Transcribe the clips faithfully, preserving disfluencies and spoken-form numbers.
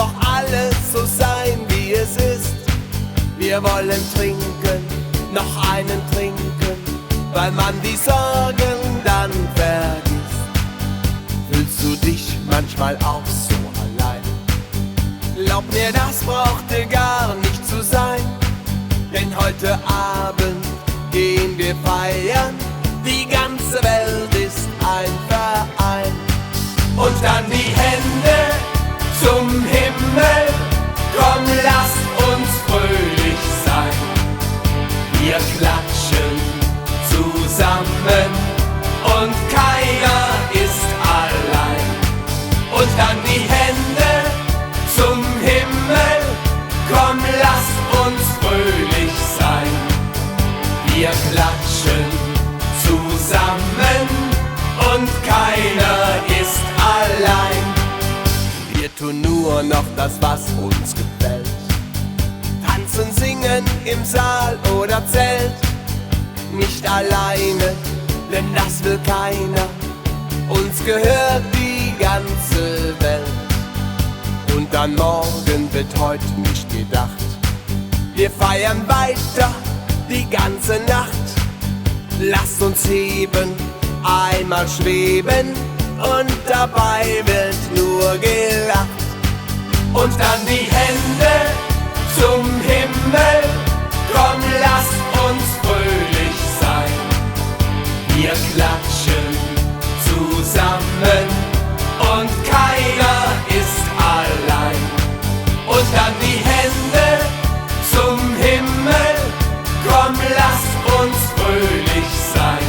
Doch alles so sein, wie es ist. Wir wollen trinken, noch einen trinken, weil man die Sorgen dann vergisst. Fühlst du dich manchmal auch so allein? Glaub mir, das brauchte gar nicht zu sein, denn heute Abend gehen wir feiern. Die ganze Welt ist ein Verein. Und dann die Hände zum Himmel, komm, lass uns fröhlich sein. Wir klatschen zusammen und keiner ist allein. Und dann die Hände zum Himmel, komm, lass uns fröhlich sein. Wir klatschen zusammen und keiner ist allein. Wir tun nur noch das, was uns gefällt. Tanzen, singen im Saal oder Zelt. Nicht alleine, denn das will keiner. Uns gehört die ganze Welt. Und an morgen wird heut nicht gedacht. Wir feiern weiter die ganze Nacht. Lasst uns heben, einmal schweben und dabei wird nur gelacht. Und dann die Hände zum Himmel, komm, lass uns fröhlich sein. Wir klatschen zusammen und keiner ist allein. Und dann die Hände zum Himmel, komm, lass uns fröhlich sein.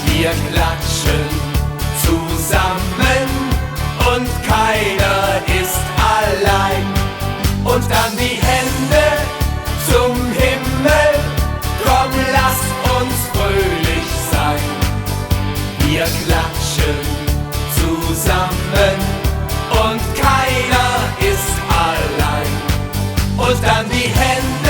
Wir klatschen zusammen und keiner ist allein. Und dann die Hände zum Himmel, komm, lass uns fröhlich sein. Wir klatschen zusammen und keiner ist allein. Und dann die Hände